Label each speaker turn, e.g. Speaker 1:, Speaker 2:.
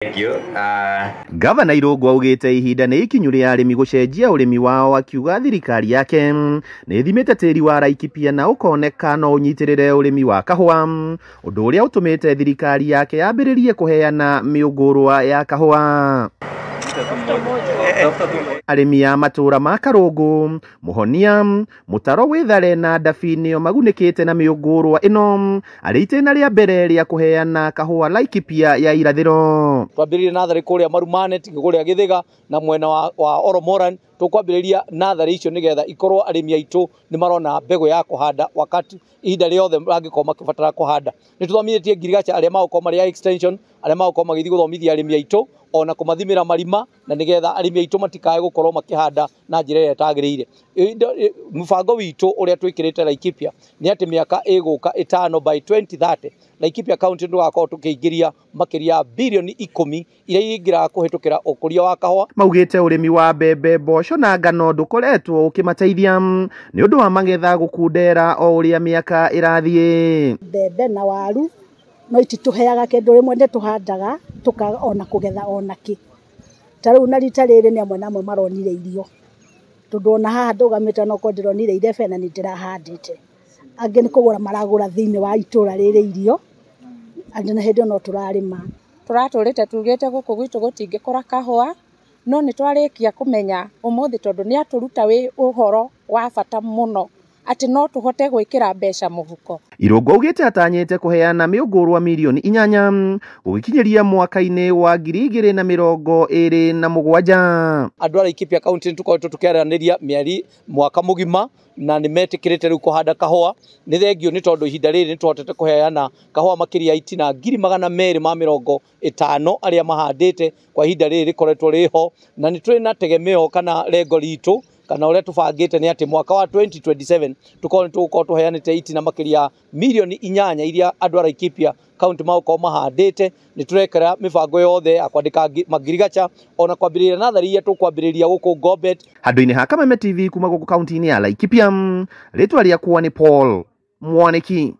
Speaker 1: Thank you.
Speaker 2: Gavana Irũngũ augĩte ihinda nĩ ikinyu rĩa arĩmi gũcenjia ũrĩmi wao, akiuga thirikari yake nĩ ĩthimĩte tĩri wa Laikipia na ũkoneka no ũnyitĩrĩre ũrĩmi wa kahũa, ũndũ ũrĩa ũtũmĩte thirikari yake yambĩrĩrie kũheana mĩũngũrwa ya kahũa. Arĩmi a matũra ma Karũngũ, Mũhonia, Mũtaro Wĩthare na Ndabi nĩo magunĩkĩte na mĩũngũrwa ĩno arĩ itĩna rĩa mbere rĩa kũheana kahũa Laikipia ya irathĩro.
Speaker 3: Twambĩrĩrie natharĩ kũrĩa Marumanet, kũrĩa Gĩthĩga na mwena wa Oromoran. Tũkwambĩrĩria natharĩ icio nĩgetha ikorwo arĩmi aitũ nĩ marona mbegũ ya kũhanda wakati ihinda rĩothe mangĩkorwo makĩbatara kũhanda. Nĩ tũthomithĩtie ngirigaca arĩa magũkorwo marĩ a extension, arĩa magũkorwo magĩthiĩ gũthomithia arĩmi aitũ ona kũmathimĩra marima, na nĩgetha arĩmi aitũ matikae gũkorwo makĩhanda na njĩra ĩrĩa ĩtagĩrĩire. Mũbango witũ ũrĩa twĩkĩrĩte Laikipia nĩ atĩ mĩaka ĩgũka 5 by 2030 Laikipia County tũgakorwo tũkĩingĩria makĩria ya birioni 10 iria ingĩraga kũhĩtũkĩra ũkũria wa kahũa.
Speaker 2: Maugĩte ũrĩmi wa mbembe, mboco na ngano ndũkoretwo ũkĩmateithia nĩ ũndũ wa magetha gũkundera o ũrĩa mĩaka ĩrathiĩ.
Speaker 4: Mbembe na waru no ititũheaga kĩndũ, rĩmwe nĩ tũhandaga tũkaga ona kũgetha ona kĩ. Ta rĩu na rita rĩrĩ nĩ amwe na amwe maronire irio, tondũ ona haha ndũgamĩte no korwo ndĩronire irebe na nĩ ndĩrahandĩte. Angĩ nĩ kũgũra maragũra thĩinĩ wa itũra rĩrĩ irio, angĩ na hĩndĩ ĩyo no tũrarĩma.
Speaker 5: Tũratũrĩte tugĩte gũkũ gwitũ gũtingĩkũra kahũa, no nĩ twarĩkia kũmenya ũmũthĩ tondũ nĩ atũruta wĩ ũhoro wa bata mũno atĩ no tũhote gwĩkĩra mbeca mũhuko.
Speaker 2: Irũngũ augĩte atanyĩte kũheana mĩũngũrwa mirioni 8 gũgĩkinyĩria mwaka-inĩ wa 2027.
Speaker 3: Andũ a Laikipia County nĩ tũkoretwo tũkĩaranĩria mĩeri mwaka mũgima na nĩ metĩkĩrĩte rĩu kũhanda kahũa. Nĩ thengio nĩ tondũ ihinda rĩrĩ nĩ tũhotete kũheana kahũa makĩria ya itina 250,000 arĩa mahandĩte kwa ihinda rĩrĩ rĩkoretwo rĩho, na nĩ tũrĩ na tegemeo kana lengo ritũ kana ũrĩa tũbangĩte nĩ atĩ mwaka wa 2027 tũkorwo nĩ tũgũkorwo tũheanĩte itina makĩria ya mirioni 8 iria andũ a Laikipia County magũkorwo mahandĩte. Nĩ tũrekera mĩbango yothe ya kwandĩka mangirigaca ona kwambĩrĩria natharĩ iria tũkwambĩrĩria gũkũ Ngobet.
Speaker 2: Handũ-inĩ ha Kameme TV kuma gũkũ kaunti-inĩ ya Laikipia, rĩtwa rĩakwa nĩ Paul Mwaniki.